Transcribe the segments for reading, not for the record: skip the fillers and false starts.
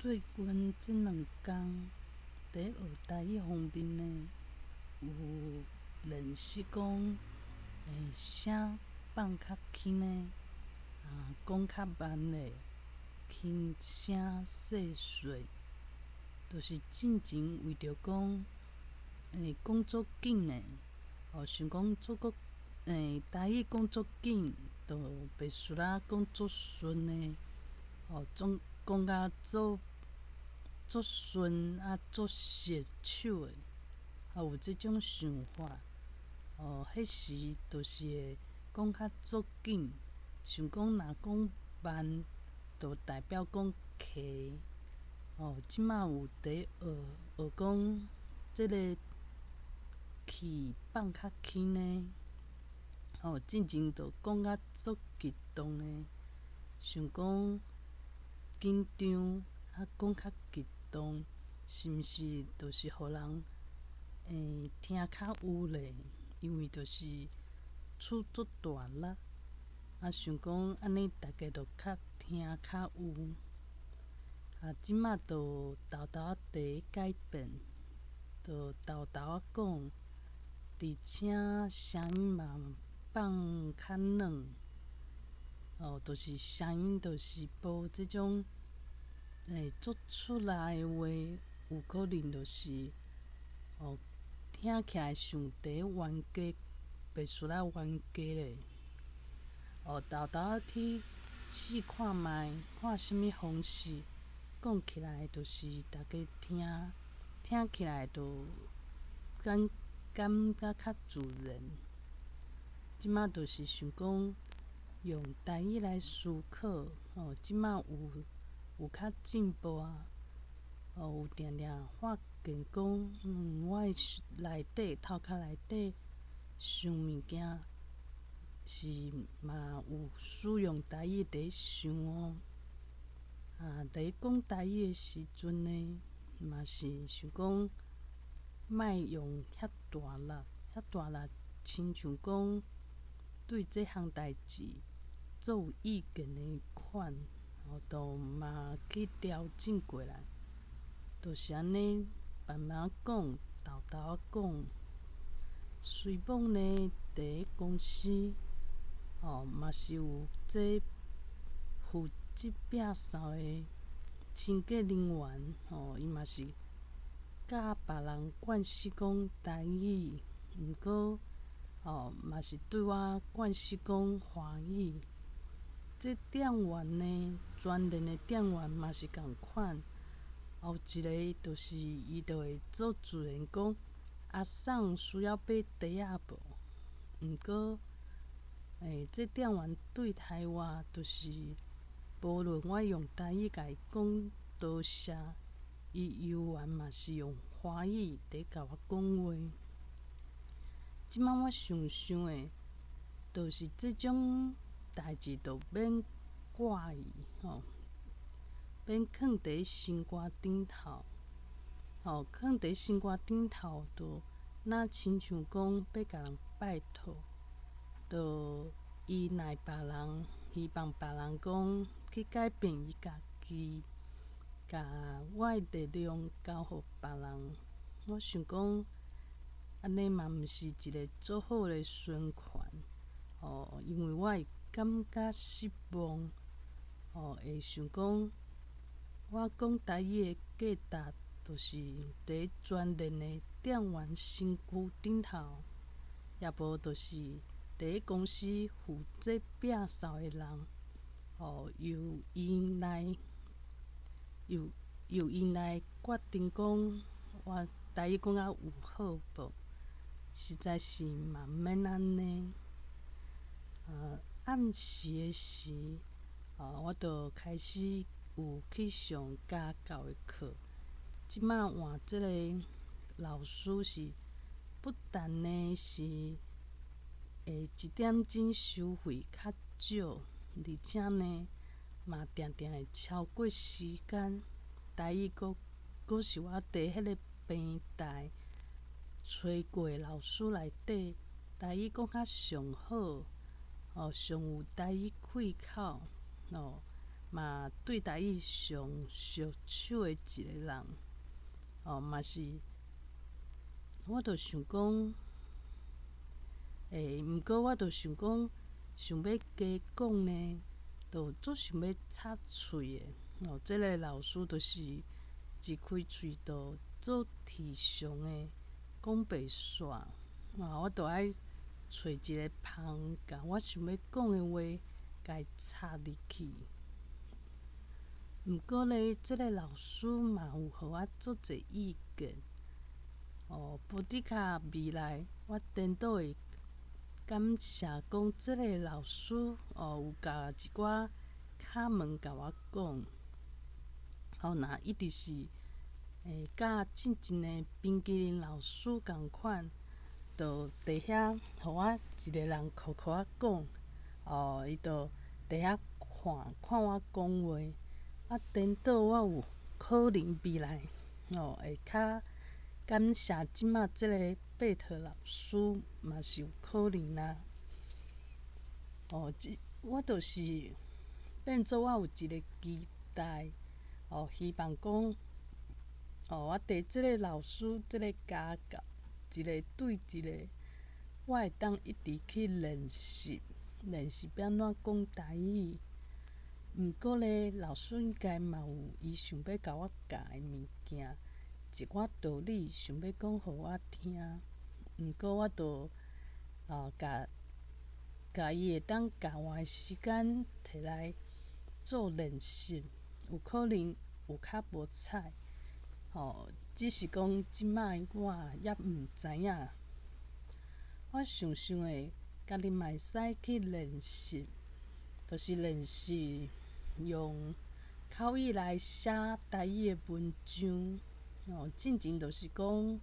最近這兩工，佇學台語方面呢，有練習講，聲放較輕呢，啊，講較慢咧，輕聲細說，就是進前為著講，講足緊的，哦，想講做閣，台語講足緊，就袂輸啦講足順的，哦，總講甲足足順啊，足熟手的，啊，有這種想法。哦，彼時就是會講較足緊，想講若講慢，就代表講客。哦，這馬有佇學學講這个氣放較輕呢。哦，進前就講甲足激動的，想講緊張，啊，講較激動，是毋是就是予人聽較有咧？因為就是出足大力，啊，想講按呢大家就較聽較有。啊，這馬就沓沓仔佇改變，就沓沓仔講，而且聲音嘛放較軟，哦，就是聲音就是無這種做出來的話，有可能就是哦，聽起來像佇冤家，袂輸啦冤家咧。哦，沓沓仔去試看覓，看啥物方式講起來，就是大家聽聽起來就感感覺較自然。這馬就是想講用台語來思考，哦，這馬有有較進步啊，哦，有定定發現講，我的內底頭殼內底想物件是嘛有使用台語佇想哦。啊，佇講台語的時陣呢，嘛是想講莫用遐大力，遐大力，親像講對這項代誌足有意見的款，哦，都嘛去調整過來，就是按呢慢慢講，沓沓仔講。雖罔呢，佇公司，哦，嘛是有這負責摒掃的清潔人員，吼，伊嘛是佮別人灌輸講台語，毋過，哦，嘛是對我灌輸講華語。這店員呢，專任的店員嘛是仝款，有一个就是伊就會做自然講，阿桑需要買袋仔無？毋過，這店員對待我，就是無論我用台語共伊講多謝，伊猶原嘛是用華語佇共我講話。這馬我想想的，就是這種代誌就免掛意吼，免囥佇心肝頂頭，吼，囥佇心肝頂頭，就若親像講欲共人拜託，就依賴別人，希望別人講去改變伊家己，共我的力量交予別人。我想講，按呢嘛毋是一个足好的循環，哦，因為我會感覺失望，哦，會想講，我講台語的價值，就是佇專任的店員身軀頂頭，抑無就是佇公司負責摒掃的人，哦，由𪜶來決定講我台語講甲有好無？實在是嘛毋免按呢。暗時的時，哦，我就開始有去上家教的課。這馬換這个老師是不但呢是會一點鐘收費較少，而且呢嘛定定會超過時間。台語閣閣是我佇彼个平台揣過的老師內底，台語講較上好，哦，上有台語氣口，哦，嘛對台語上熟手的一个人，哦，嘛是，我就想講，毋過我就想講，想欲加講呢，就足想欲插喙的。哦，這个老師就是一開喙就足提常的講袂煞，啊，我就愛揣一个縫，共我想欲講的話，共伊插入去。毋過咧，這个老師嘛有予我足濟意見。哦，無的確未來我顛倒會感謝講，這个老師哦有共一寡敲門共我講。吼，若一直是佮進前的冰淇淋老師仝款，就佇遐予我一个人苦苦仔講，哦，伊就佇遐看看我講話。啊，顛倒我有可能未來哦會較感謝這馬這个貝特老師嘛是有可能啦。哦，這我就是變做我有一个期待，哦，希望講，哦，我佇這个老師這个家教，一个對一个，我會當一直去練習，練習欲按怎講台語。毋過咧，老師應該嘛有伊想欲共我教的物件，一寡道理想欲講予我聽。毋過我就共共伊會當教我的時間摕來做練習，有可能有較無彩，吼，只是講這擺我猶毋知影。我想想的，家己嘛會使去練習，就是練習用口語來寫台語的文章。哦，進前就是講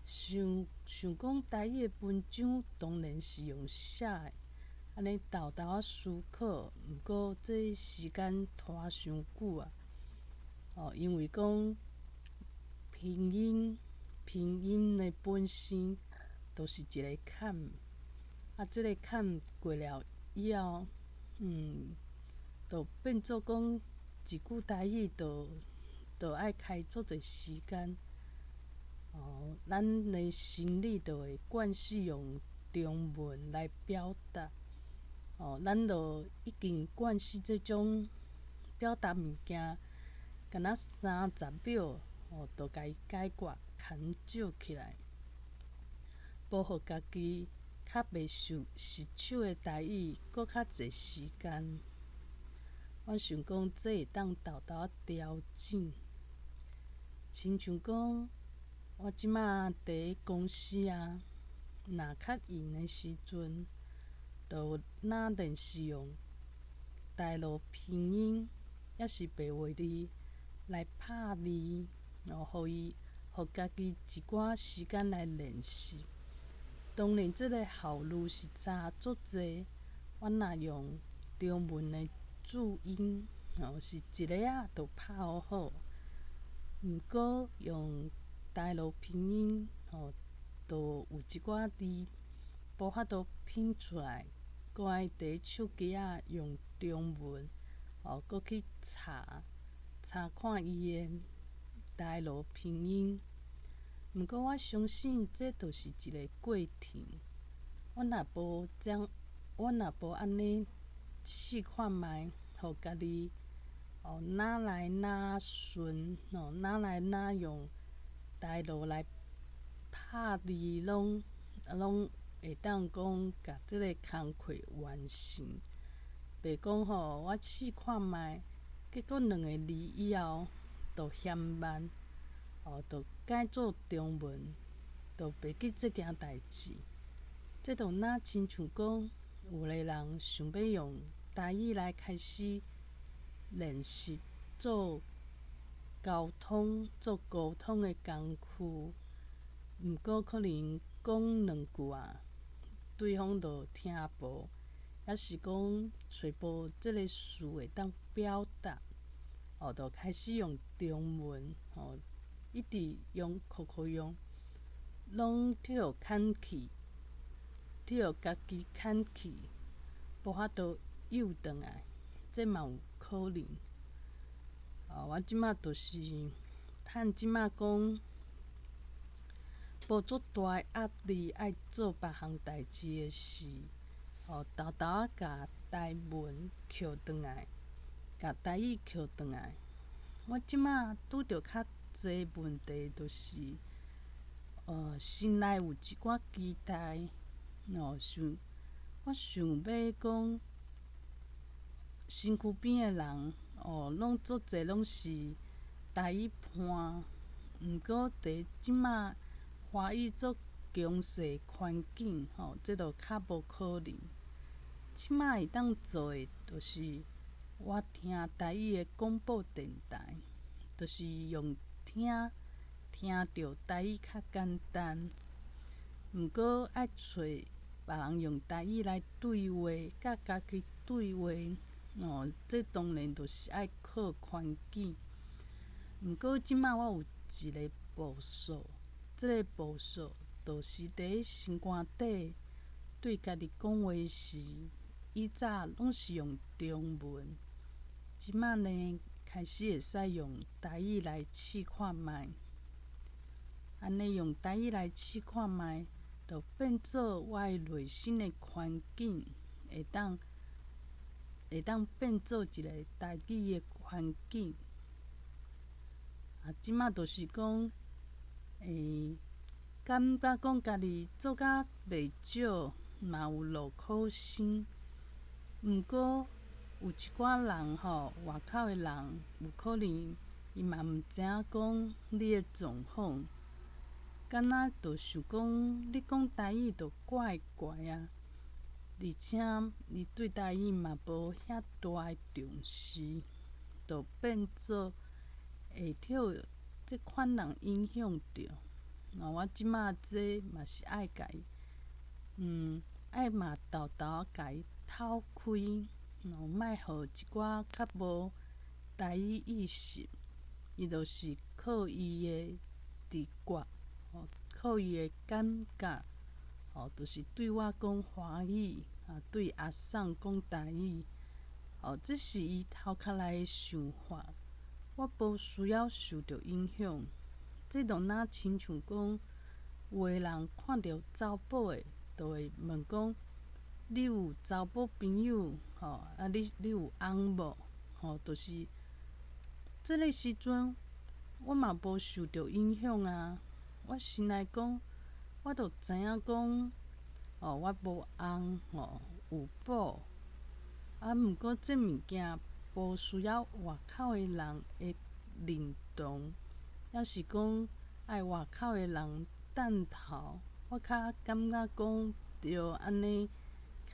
想想講台語的文章當然是用寫的，按呢沓沓仔思考，毋過這時間拖傷久啊。哦，因為講拼音拼音的本身就是一个坎，啊，這个坎過了以後，就變做講一句台語就愛開足濟時間。哦，咱的心理就會慣勢用中文來表達。哦，咱就已經慣勢這種表達物件，敢若30秒，哦，就共伊解決牽少起來，無予家己較袂熟熟手的台語，閣較濟時間。我想講，這會當沓沓仔調整。親像講，我這馬佇公司啊，若較閒的時陣，就若練習用大陸拼音，抑是白話字來拍字，哦，予伊，予家己一寡時間來練習。當然，這个效率是差足濟。我若用中文的注音，哦，是一下仔就拍好好。毋過用大陸拼音，吼，就有一寡字無法度拼出來，閣愛佇手機仔用中文，哦，閣去查查看伊的大陸拼音。毋過我相信這就是一个過程。我若無這，我若無按呢試看覓，予家己哦，哪來哪順，哦，哪來哪用大陸來拍字，攏攏會當講共這个工課完成。袂講吼，我試看覓，結果兩个字以後就嫌慢，哦，就改做中文，就袂記這件代誌。這就若親像講，有个人想欲用台語來開始練習做溝通、做溝通的工具，毋過可能講兩句啊，對方就聽無，抑是講揣無這个詞會當表達，哦，就開始用中文，吼，一直用，苦苦用，攏去予牽去，去予家己牽去，無法度誘轉來，這嘛有可能。哦，我這馬就是趁這馬講無足大的壓力愛做別項代誌的時，哦，沓沓仔共台文抾轉來，共台語抾轉來。我這馬拄著較濟問題，就是，心內有一寡期待，哦，想我想欲講，身軀邊的人，哦，攏足濟攏是台語伴，毋過佇這馬華語足強勢環境，吼，這就較無可能。這馬會當做的，就是我聽台語的廣播電台，就是用聽聽著台語較簡單。毋過愛揣別人用台語來對話，佮家己對話，哦，這當然就是愛靠環境。毋過這馬我有一个步數，這个步數就是佇心肝底對家己講話時，以早攏是用中文，這馬呢開始會使用台語來試看覓。按呢用台語來試看覓，就變做我的內心的環境會當會當變做一个台語的環境。啊，這馬就是講，感覺講家己做甲袂少，嘛有落苦心。毋過有一寡人吼，外口的人有可能伊嘛毋知影講你的狀況，敢若就想講你講台語就怪怪啊，而且伊對台語嘛無遐大的重視，就變做會予這款人影響著。那我這馬這嘛是愛共伊，愛嘛沓沓共伊透開，哦，莫予一寡較無台語意識，伊就是靠伊的直覺，哦，靠伊的感覺，哦，就是對我講華語，啊，對阿桑講台語，哦，這是伊頭殼內的想法，我無需要受著影響。這就若親像講，有的人看著查某的，就會問講：你有查某朋友？吼，啊你你有翁無？吼，就是這个時陣，我嘛無受著影響啊。我心內講，我就知影講，哦，我無翁，吼，有某。啊，毋過這物件無需要外口的人的認同，抑是講愛外口的人讚頭，我較感覺講著按呢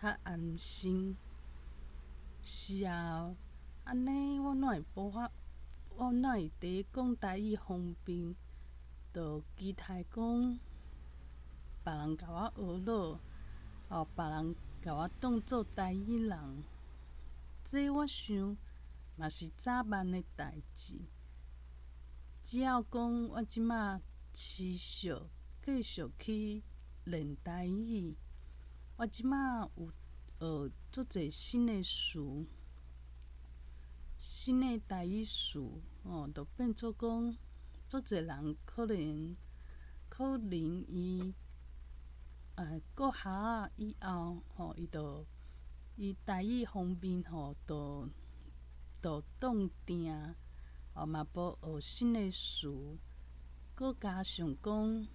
較安心。是啊，按呢我哪會無法，我哪會佇講台語方面，就期待講別人共我學咾，哦，別人共我當做台語人，這我想嘛是早晚的代誌。只要講我這馬持續繼續去練台語，我這馬有學足濟新的詞，新的台語詞，哦，就變做講足濟人可能可能伊國校以後，吼，伊就伊台語方面吼，就就擋定，哦嘛無學新的詞，閣加上講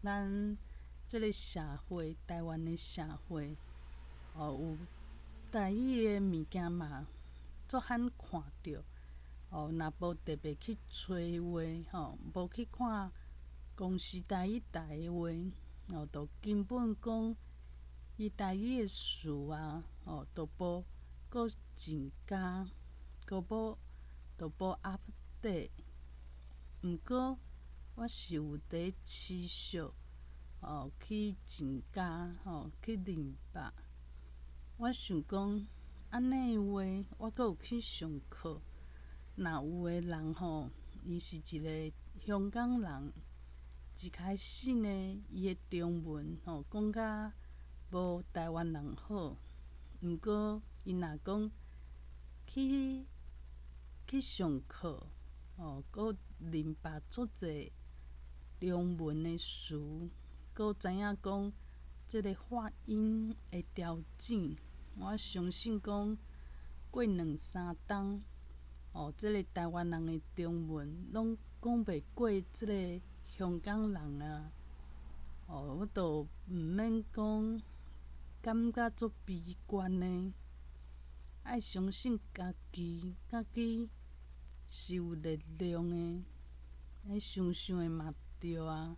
咱這个社會，台灣的社會，哦有台語的物件嘛，足罕看著，哦，若無特別去揣話，吼，無去看公視台語台的話，哦，就根本講伊台語的詞啊，哦，都無閣增加，閣無都無 update。毋過我是有佇持續，哦，去增加，吼，去明白。我想講，按呢的話，我閣有去上課。若有的人吼，伊是一个香港人，一開始呢，伊的中文吼講甲無台灣人好。毋過伊若講去上課，哦，閣明白足濟中文的詞，閣知影講這个發音的調整。我相信講過兩三冬，哦，這个台灣人的中文攏講袂過這个香港人啊！哦，我都毋免講，感覺足悲觀的。愛相信家己，家己是有力量的。愛想想的嘛對啊。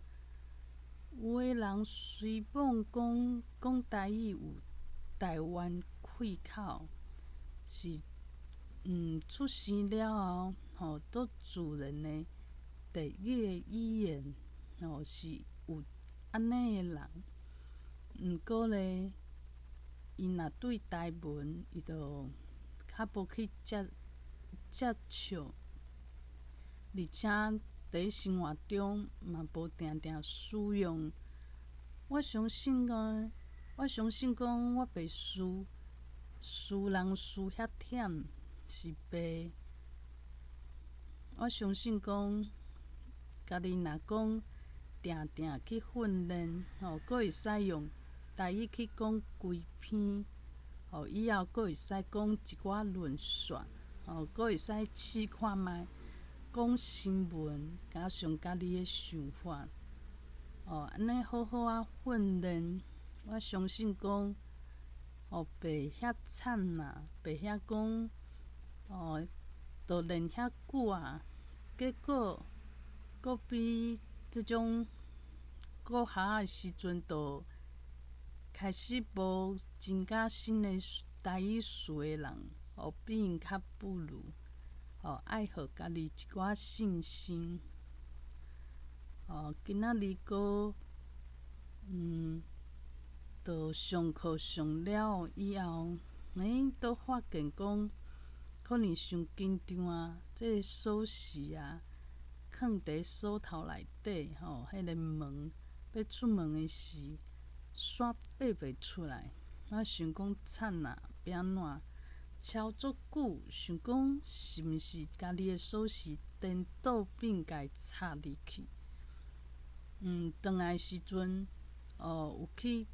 有的人雖罔講講台語有台灣氣口，是出生了後吼，做自然的第一个語言吼，是有按呢的人。毋過咧，伊若對台文，伊就較無去接觸，而且佇生活中嘛無定定使用。我相信講，我袂輸輸人輸遐忝是白。我相信講，家己若講定定去訓練，吼，閣會使用台語去講規篇，吼，以後閣會使講一寡論述，吼，閣會使試看覓講新聞，加上家己的想法，哦，按呢好好仔訓練，我相信講，哦，袂遐慘啦，袂遐講，哦，都練遐久啊，結果閣比這種國校的時陣，就開始無增加新的台語詞的人，哦，比𪜶較不如，哦，愛予家己一寡信心。哦，今仔日閣，就上課上了以後，都發現講，可能傷緊張啊，這个鎖匙啊，囥佇鎖頭內底吼，彼个門欲出門的時，煞爬袂出來。我想講慘啊，欲按怎？敲足久，想講是毋是家己的鎖匙顛倒變共插入去？轉來時陣，哦，有去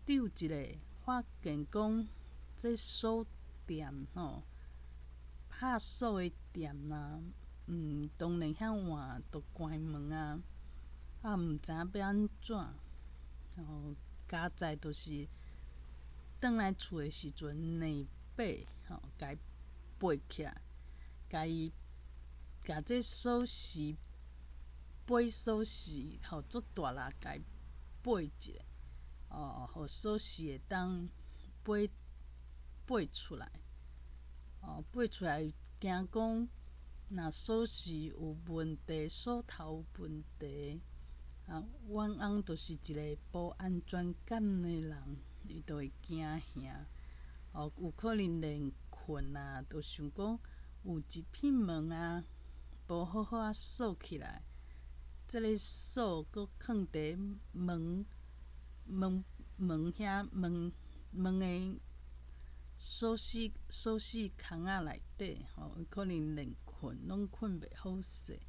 遛一下，發現講這鎖店吼，拍鎖的店啊，當然遐晚都關門啊，啊，毋知影欲按怎，哦，佳哉就是轉來厝的時陣，兩把吼，共伊拔起來，共伊共這鎖匙拔鎖匙，吼，足大力共伊拔一下，哦，予鎖匙會當拔拔出來，哦，拔出來，驚講若鎖匙有問題，鎖頭有問題，啊，阮翁就是一个無安全感的人，伊就會驚嚇，哦，有可能連睏啊，就想講有一片門啊，無好好仔鎖起來，這个鎖閣囥佇門遐門門的鎖匙空仔內底，吼，可能連睏攏睏袂好勢，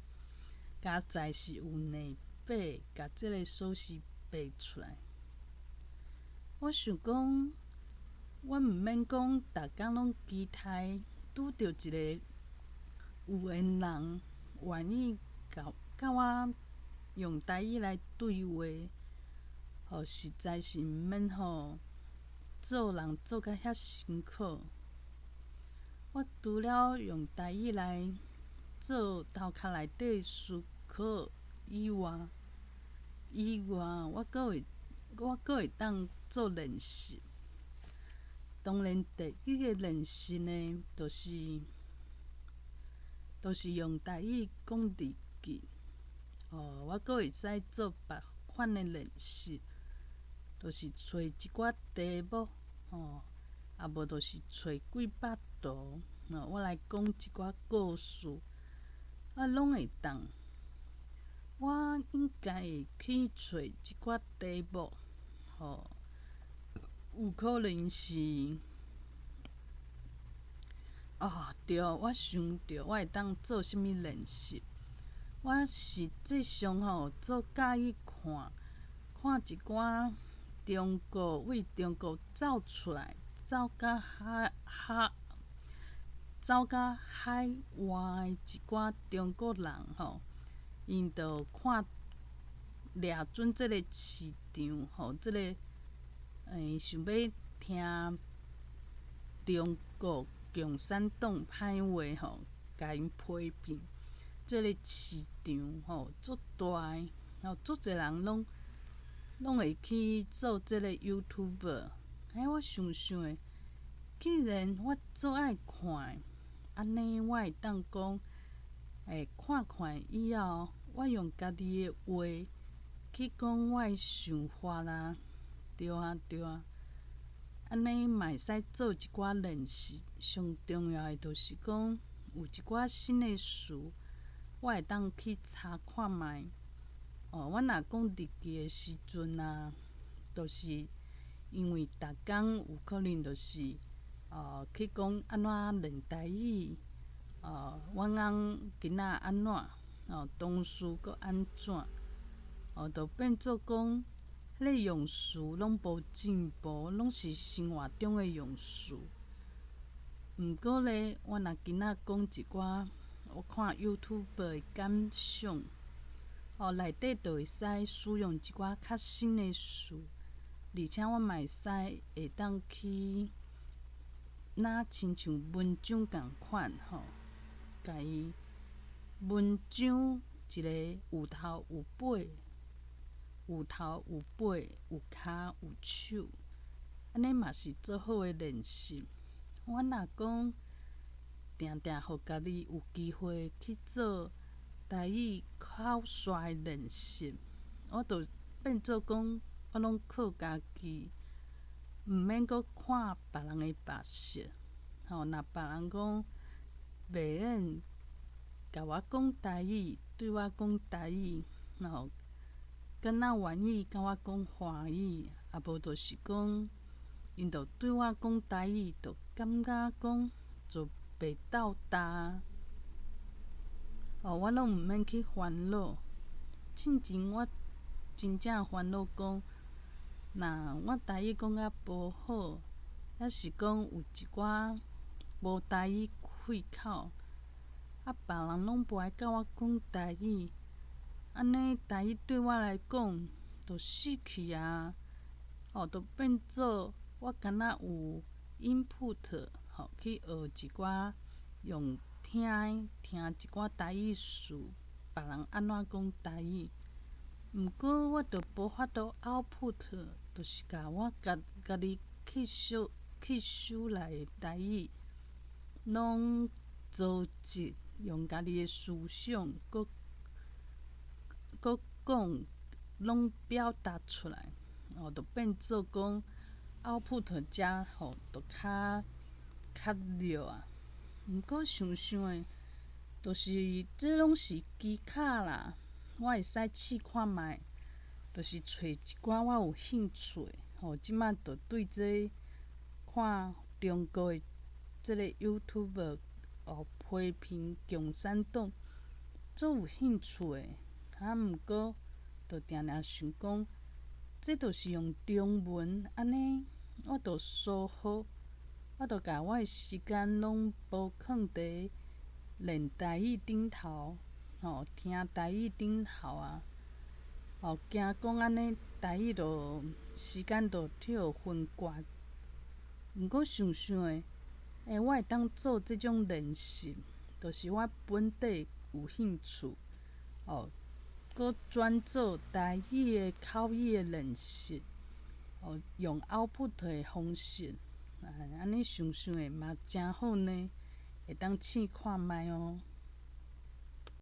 佳哉是有兩把，共這个鎖匙拔出來。我想講，我毋免講，逐工攏期待拄著一个有緣人，願意佮我用台語來對話，吼，實在是毋免吼做人做甲遐辛苦。我除了用台語來做頭殼內底思考以外，我閣會當做練習。當然，第一个練習呢，就是用台語講日記。哦，我閣會使做別款的練習，就是揣一寡題目，吼，啊無就是揣幾百圖，哦，我來講一寡故事，啊，攏會當。我應該會去揣一寡題目，吼，有可能是哦，對，我想著我會當做啥物練習。我實際上吼，足佮意看看一寡中國為中國走出來，走甲海海，走甲海外的一寡中國人吼，𪜶就看掠準這個市場吼，這個想欲聽中國共產黨歹話吼，共𪜶批評，這個市場吼足大的，吼足濟人攏攏會去做這個 YouTuber。欸，我想想的，既然我足愛看的，按呢我會當講，欸，看看以後，我用家己的話去講我的想法啦，對啊對啊，按呢嘛會使做一寡練習。上重要的就是講，有一寡新的詞，我會當去查看覓。哦，我若講日記的時陣啊，就是因為逐工有可能就是哦去講按怎練台語，哦，阮翁囡仔按怎，哦，同事閣按怎，哦，就變做講，彼个用詞攏無進步，攏是生活中的用詞。毋過咧，我若今仔講一寡我看 YouTube 的感想，哦，內底就會使使用一寡較新的詞，而且我嘛會使會當去，若親像文章仝款吼，共伊文章一個有頭有尾，有頭有尾，有跤有手，按呢嘛是足好的練習。我若講定定予家己有機會去做台語口說的練習，我就變做講，我攏靠家己，毋免閣看別人的目色。吼，若別人講袂免共我講台語，對我講台語，吼，敢若願意共我講華語，啊無就是講，𪜶就對我講台語，就感覺講就袂鬥搭。哦，我攏毋免去煩惱。進前我真正煩惱講，若我台語講甲無好，抑是講有一寡無台語開口，啊，別人攏無愛佮我講台語，按呢台語對我來講就死去啊！哦，就變做我敢若有 input 吼，去學一寡用聽的聽一寡台語詞，別人按怎講台語。毋過我就無法度 output，就是共我家家己吸收吸收來的台語，攏組織用家己的思想，閣閣講，攏表達出來，哦，就變做講 output 遮吼，就較較弱啊。毋過想想的，就是這攏是技巧啦。我會使試看覓，就是揣一寡我有興趣的，吼，這擺就對這看中國的這个 YouTuber 哦批評共產黨足有興趣的，啊，毋過就定定想講，這就是用中文按呢，我就疏忽，我就共我的時間攏無囥佇練台語頂頭。吼，聽台語頂頭啊，吼，驚講按呢台語就時間就去予分割。毋過想想的，欸，我會當做這種練習，就是我本底有興趣，哦，閣轉做台語的口語的練習，哦，用 output 的方式，按呢想想的嘛誠好呢，會當試看覓哦。